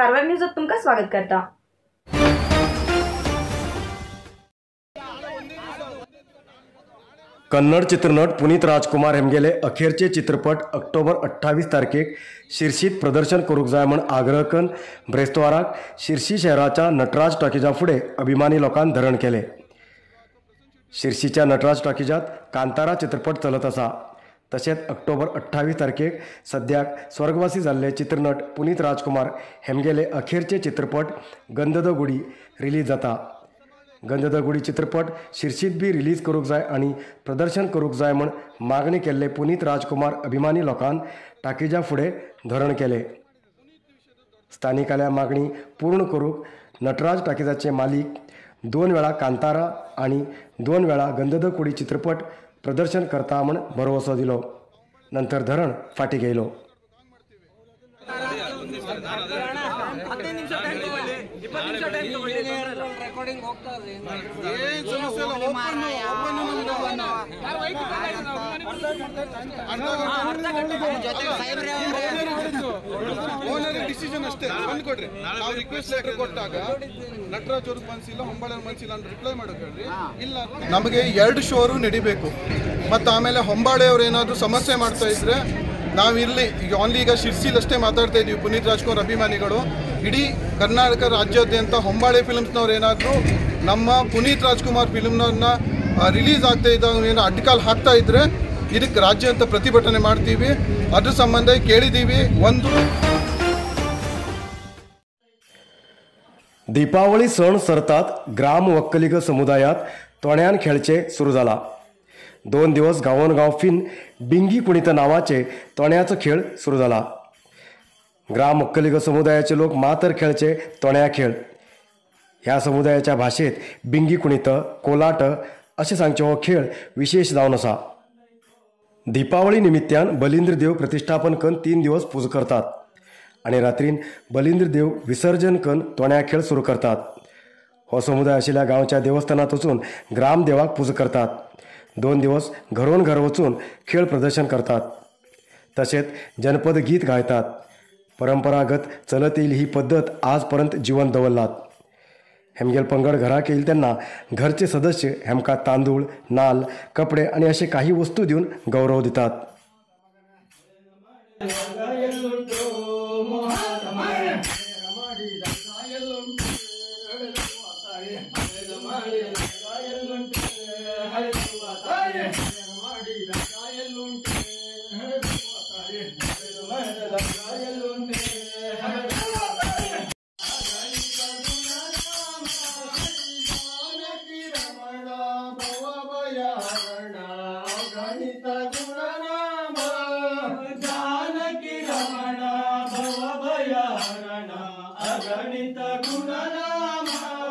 कारवार न्यूजात तुमकां स्वागत करता। कन्नड चित्रनट पुनीत राजकुमार हेमगेले अखेरचे चित्रपट ऑक्टोबर 28 तारखेक शिर्शीत प्रदर्शन करूंक जाय म्हूण आग्रह करून ब्रेस्तवाराक शिर्शी शहराच्या नटराज टॉकीजा फुडें अभिमानी लोकांन धरण केले। शिर्शीच्या नटराज टॉकीजात कांतारा चित्रपट चलत आसा। तशेंच ऑक्टोबर 28 तारखेक सद्याक स्वर्गवासी जाल्ले चित्रनट पुनीत राजकुमार हेमगेले अखेरचे चित्रपट गंधद गुडी रिलीज जाता। गंधद गुडी चित्रपट शिर्शीत बी रिलीज करूंक जाय आनी प्रदर्शन करूंक जाय म्हूण मागणी केल्ले पुनीत राजकुमार अभिमानी लोकान टाकीजा फुडें धरण केले। स्थानिकाल्या मागणी पूर्ण करूंक नटराज टाकीजाचे मालीक 2 वेळा कांतारा आनी 2 वेळा गंधद गुडी चित्रपट प्रदर्शन करता म्हूण भरवसो दिलो। नंतर धरण फाटी घेयलो। ಡಿಸಿಷನ್ ಅಷ್ಟೇ ಬಂದ್ ಕೊಡ್ರಿ। ನಾವು ರಿಕ್ವೆಸ್ಟ್ ಲೆಟರ್ ಕೊಟ್ಟಾಗ ನಟರಾಜ್ ಅವ್ರಿಗೆ ಮನಸ್ಸಿಲ್ಲ, ಹೊಂಬಾಳೆ ಮನಸ್ಸಿಲ್ಲ ಅಂತ ರಿಪ್ಲೈ ಮಾಡೋಕೆ ಹೇಳ್ರಿ। ಇಲ್ಲ, ನಮಗೆ 2 ಶೋರು ನಡಿಬೇಕು। ಮತ್ತು ಆಮೇಲೆ ಹೊಂಬಾಳೆ ಅವ್ರು ಏನಾದರೂ ಸಮಸ್ಯೆ ಮಾಡ್ತಾ ಇದ್ರೆ ನಾವಿಲ್ಲಿ ಈಗ ಓನ್ಲಿ ಈಗ ಶಿರ್ಸಿಲ್ ಅಷ್ಟೇ ಮಾತಾಡ್ತಾ ಇದ್ದೀವಿ। ಪುನೀತ್ ರಾಜ್ಕುಮಾರ್ ಅಭಿಮಾನಿಗಳು ಇಡೀ ಕರ್ನಾಟಕ ರಾಜ್ಯಾದ್ಯಂತ ಹೊಂಬಾಳೆ ಫಿಲ್ಮ್ಸ್ನವ್ರು ಏನಾದರೂ ನಮ್ಮ ಪುನೀತ್ ರಾಜ್ಕುಮಾರ್ ಫಿಲ್ಮ್ನವ್ರನ್ನ ರಿಲೀಸ್ ಆಗ್ತಾ ಇದ್ದಾಗ ಏನೋ ಅಡ್ಕಾಲು ಹಾಕ್ತಾ ಇದ್ದರೆ ಇದಕ್ಕೆ ರಾಜ್ಯ ಅಂತ ಪ್ರತಿಭಟನೆ ಮಾಡ್ತೀವಿ। ಅದ್ರ ಸಂಬಂಧ ಕೇಳಿದ್ದೀವಿ। ಒಂದು दीपावली सण सरतात ग्राम वक्कलिग समुदायात तोण्यान खेळचे सुरू जाला। 2 दिवस गांवोन गांव फिन बिंगी कुणीत नावाचे तोण्याचो खेळ सुरू जाला। ग्राम वक्कलिग समुदायाचे लोक मातर खेळचे तोण्या खेळ। ह्या समुदायाच्या भाशेत बिंगी कुणीत, कोलाट अशें सांगचे हो खेळ विशेष जावन आसा। दीपावली निमित्यान बलिंद्र देव प्रतिष्ठापन करून 3 दिवस पूजा करतात आनी रात्रीन बलिंद्र देव विसर्जन करून तोण्या खेळ सुरू करतात। हो समुदाय आशिल्ल्या गांवच्या देवस्थानात वचून ग्रामदेवाक पूजा करतात। 2 दिवस घरोन घर वचून खेळ प्रदर्शन करतात। तशेंच जनपद गीत गायतात। परंपरागत चलत येईल ही पद्दत आजपर्यंत जिवंत दवरलात। हेमगेल पंगड घराक येईल तेन्ना घरचे सदस्य हेमकां तांदूळ, नाल, कपडे आनी अशे काही वस्तू दिवन गौरव दितात। अगणित गुणनाम राम।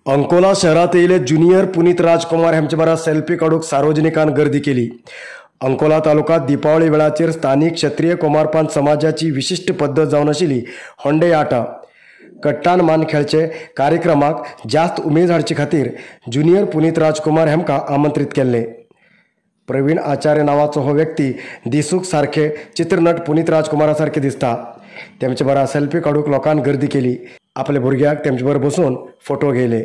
अंकोला शहरात येयले ज्युनियर पुनीत राजकुमार हेमचे बरा सेल्फी काडूंक सार्वजनिकान गर्दी केली. अंकोला तालुक्यात दीपावळी वेळाचेर स्थानिक क्षत्रिय कुमारपान समाजाची विशिश्ट पद्दत जावन आशिल्ली होंडे आटा कट्टान मान खेळचे कार्यक्रमाक जास्त उमेद हाडचे खातीर ज्युनियर पुनीत राजकुमार हेमकां आमंत्रीत केल्ले. प्रवीण आचार्य नांवाचो हो व्यक्ती दिसूंक सारखे चित्रनट पुनीत राजकुमारा सारखे दिसता. तेमचे बरा सेल्फी काडूंक लोकान गर्दी केली. आपल्या भुरग्याक तेमचे बरोबर बसून फोटो घेयले.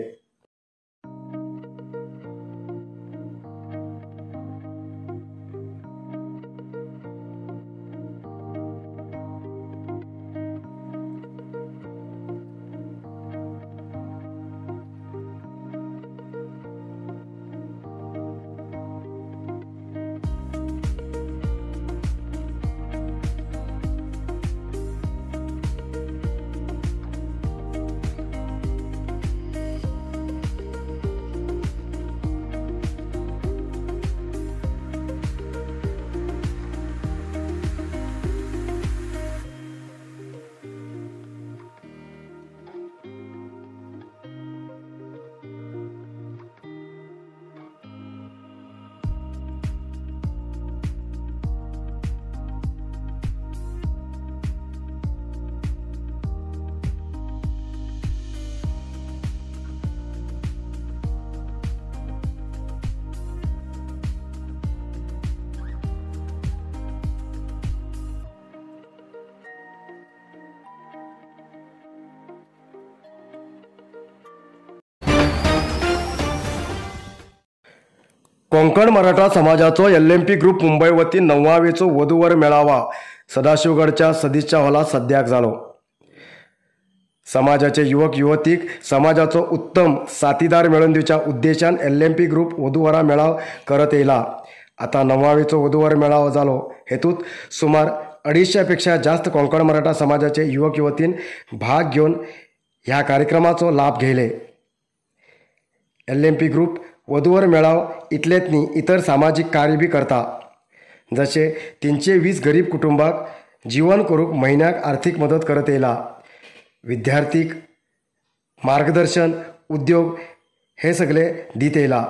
कोंकण मराठा समाजाचो एलएमपी ग्रुप मुंबय वतीन 9वेचो वधूवर मेळावा सदाशिवगडच्या सदिच्छा हॉलात सद्याक जालो. समाजाचे युवक युवतीक समाजाचो उत्तम साथीदार मेळोवन दिवच्या उद्देशान एलएमपी ग्रुप वधूवरा मेळाव करत येयला. आतां 9वेचो वधूवर मेळावो जालो. हेतूंत सुमार 250 पेक्षा जास्त कोंकण मराठा समाजाचे युवक युवतीन भाग घेवन ह्या कार्यक्रमाचो लाभ घेयले. एलएमपी ग्रुप वधूवर मेळाव इतलेंच न्ही इतर सामाजीक कार्य बी करता, जशें 320 गरीब कुटुंबाक जीवन करूंक म्हयन्याक आर्थीक मदत करत येयला, विद्यार्थीक मार्गदर्शन, उद्योग हे सगळे दीत येयला.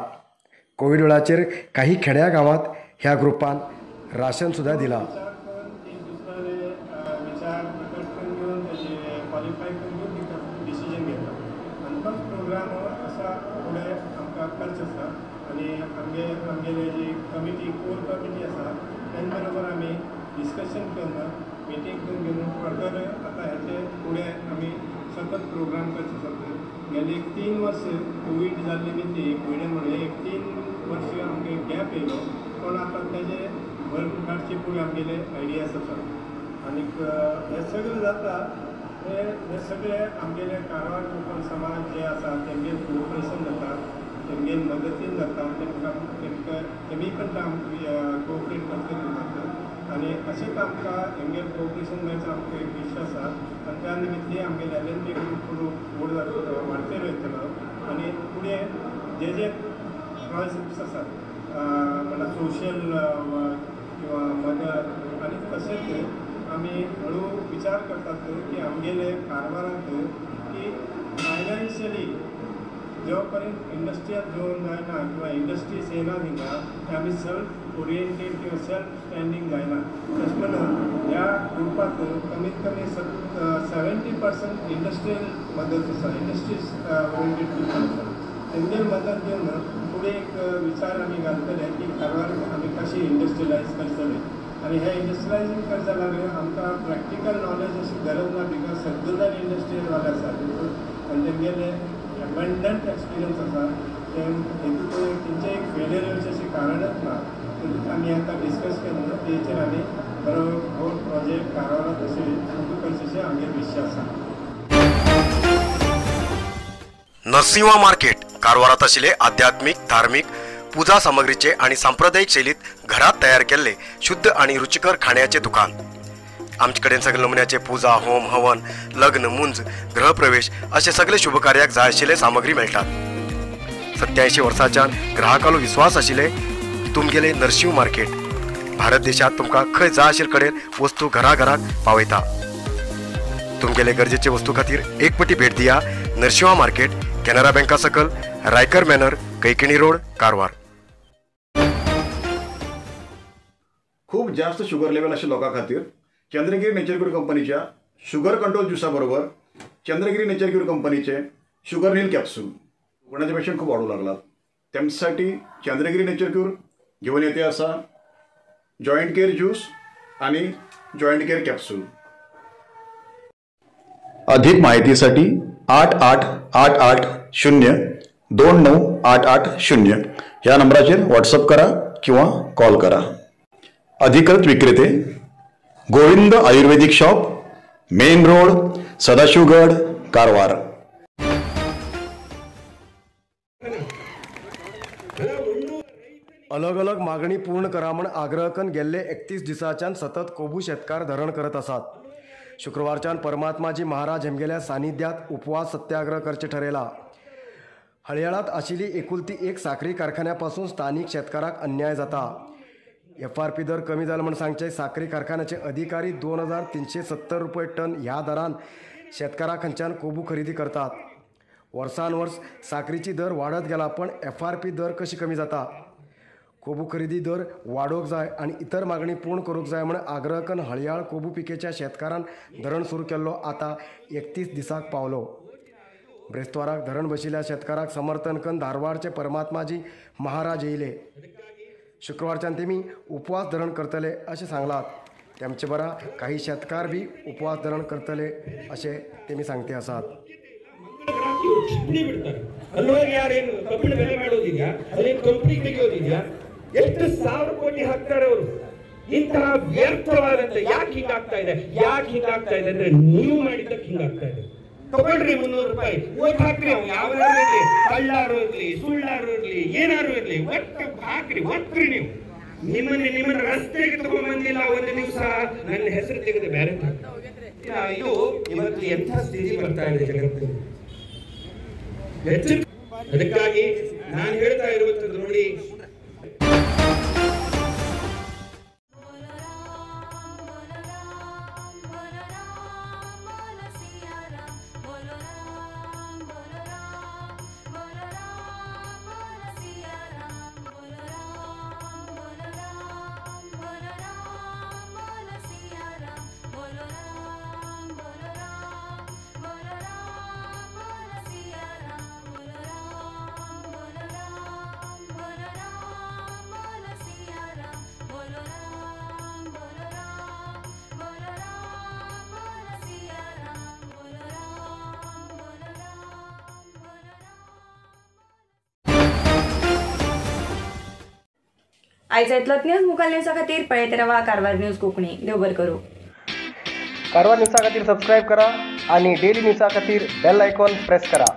कोवीड वेळाचेर काही खेड्या गांवांत ह्या ग्रुपान राशन सुद्दां दिलां. डिस्कशन करून मिटींग करून घेवन फर्दर आतां हेचे फुडें आमी सतत प्रोग्राम करचे आसात. गेले एक 3 वर्स कोवीड जाल्ले निमित्त कोविडान म्हणून एक 3 वर्स आमकां गॅप येयलो, पूण आतां तेजे भरून काडचे फुडें आमगेले आयडियाज आसात. आनीक हें सगळें जाता हे सगळे आमगेले कारवार कोंकण समाज जे आसा तेमगेर कोऑपरेशन जाता, तेमगेर मदतीन जाता, तेमकां तेमकां तेमी पण कोऑपरेट करतले जाता आनी अशेंच आमकां हेमगेर कोऑपरेशन मेळचो आमकां एक विश्वास आसा. आनी त्या निमित्ती आमगेले एल एन पी ग्रूप फुडें व्हड वाडते वयतलो आनी फुडें जे जे प्रोजेक्ट्स आसात म्हणल्यार सोशल किंवा मदत आनी तशेंच आमी हळू विचार करतात की आमगेले कारवारांत की फायनान्शियली जो पर्यंत इंडस्ट्रियल झोन जायना किंवा इंडस्ट्रीज येना थिंगा ते आमी सेल्फ ओरिएंटेड किंवा सेल्फ स्टँडींग जायना. तशें म्हणून ह्या ग्रुपांत कमीत कमी 70% इंडस्ट्रियल मदत आसा, इंडस्ट्रीज ओरिएंटेड पिपल आसा. तेंगेर मदत घेवन फुडें एक विचार आमी घालतले की कारवार आमी कशी इंडस्ट्रियलायज करतले आनी हे इंडस्ट्रियलायजींग करता जाल्यार आमकां प्रॅक्टिकल नॉलेज अशी गरज ना, because सगळे जाण इंडस्ट्रियलवाले आसा तितून आनी तेंगेले एबंडंट एक्सपिरियन्स आसा. ते हेतून तेंचे एक फेलियर येवचें अशें कारणच ना. तेतून आमी आतां डिस्कस केलें तेचेर आमी बरो हो प्रोजेक्ट कारवारांत अशें सुरू करचें अशें आमगे विश्य आसा. नरसिंहा मार्केट कारवारात आशिल्ले आध्यात्मिक, धार्मिक पूजा सामग्रीचे आणि सांप्रदायिक शैलीत घरात तयार केल्ले शुद्ध आणि रुचिकर खाण्याचे दुकान. आमचे कडेन सगळे नमुन्याचे पूजा, होम, हवन, लग्न, मुंज, गृहप्रवेश असे सगळे शुभकार्याक जाय आशिल्ले सामग्री मेळटात. 87 वर्सांच्यान ग्राहकालो विश्वास आशिल्ले तुमगेले नरसिंह मार्केट भारत देशात तुमकां खंय जाय आशिल्ले कडेन वस्तू घराघराक पावयता. तुमगेले गरजेचे वस्तू खातीर एक पटी भेट दिया नरसिंहा मार्केट, कॅनरा बँका सकल, रायकर मॅनर, कैकिणी रोड, कारवार. खूप जास्त शुगर लेवल अशा लोकां खातीर चंद्रगिरी नेचर क्यूर कंपनीच्या शुगर कंट्रोल ज्युसा बरोबर चंद्रगिरी नेचर क्यूर कंपनीचे शुगर नील कॅप्सूल कोणाचे पेशंट खूप वाढू लागलात त्यांच्यासाठी चंद्रगिरी नेचर क्यूर घेऊन येते असा जॉईंट केअर ज्यूस आणि जॉईंट केअर कॅप्सूल. अधिक माहितीसाठी 8 8 8 8 0 2 9 8 8 0 या नंबराचेर व्हॉट्सअप करा किंवा कॉल करा. अधिकृत विक्रेते Govind Ayurvedic shop, main road, Sadashivgad, Karwar. अलग अलग मागणी पूर्ण करा म्हण आग्रह करून गेल्ले 31 दिसाच्यान सतत कोबू शेतकार धरण करत आसात. शुक्रवारच्यान परमात्माजी महाराज हेमगेल्या सानिध्यात उपवास सत्याग्रह करचे ठरयला. हळयाळात आशिल्ली एकुलती एक साखरी कारखान्यापासून स्थानिक शेतकाराक अन्याय जाता. एफआरपी दर कमी जालो म्हण सांगचे साखरी कारखान्याचे अधिकारी 2370 रुपये टन ह्या दरान शेतकारा खंयच्यान कोबू खरेदी करतात. वर्सान वर्स साखरीची दर वाडत गेला पण एफआरपी दर कशी कमी जाता. कोबू खरेदी दर वाडोवंक जाय आनी इतर मागणी पूर्ण करूंक जाय म्हण आग्रह करून हळयाळ कोबू पिकेच्या शेतकारान धरण सुरू केल्लो आतां 31 दिसाक पावलो. ब्रेस्ताराक धरण बशिल्ल्या शेतकाराक समर्थन करून धारवाडचे परमात्माजी महाराज येयले. शुक्रवारच्यान तेमी उपवास धरण करतले अशें सांगलात. तेमचे बरा काही शेतकार बी उपवास धरण करतले अशें तेमी सांगते आसात. ಎಷ್ಟು ಸಾವಿರ ಕೋಟಿ ಹಾಕ್ತಾರೆ ಅವರು. ಇಂತಹ ವ್ಯರ್ಥವಾದಂತ ಯಾಕೆ ಹಿಂಗಾಗ್ತಾ ಇದೆ, ಯಾಕೆ ಹಿಂಗಾಗ್ತಾ ಇದೆ ಅಂದ್ರೆ ನೀವು ಮಾಡಿದ್ದಕ್ಕೆ ಹಿಂಗಾಗ್ತಾ ಇದೆ. ತಗೊಳ್ರಿ 300 ರೂಪಾಯಿ ಓಟ್ ಹಾಕ್ರಿ, ಅವ್ನು ಯಾವ್ದಾರು ಇರ್ಲಿ, ಕಳ್ಳಾರು ಇರ್ಲಿ, ಸುಳ್ಳಾರು ಇರ್ಲಿ, ಏನಾರು ಇರ್ಲಿ, ಒಟ್ಟು ಹಾಕ್ರಿ, ಒತ್ರಿ. ನೀವು ನಿಮ್ಮನ್ನ ರಸ್ತೆಗೆ ತಗೊಂಡ್ಬಂದಿಲ್ಲ ಒಂದು ದಿವಸ ನನ್ನ ಹೆಸರು ತೆಗೆದು ಬೇರೆ ಇದು ಇವತ್ತು ಎಂಥ ಸ್ಥಿತಿ ಬರ್ತಾ ಇದೆ ಜಗತ್ತಿನಲ್ಲಿ. ಅದಕ್ಕಾಗಿ ನಾನು ಹೇಳ್ತಾ ಇರುವಂತದ್ದು ನೋಡಿ. आयचा इतलोच न्यूज मुखाल न्यूजा खातीर पळयत रावा कारवार न्यूज कोंकणी. देव बरें करूं. कारवार न्यूजा खातीर सबस्क्रायब करा आणि डेली न्यूजा खातीर बेल आयकॉन प्रेस करा.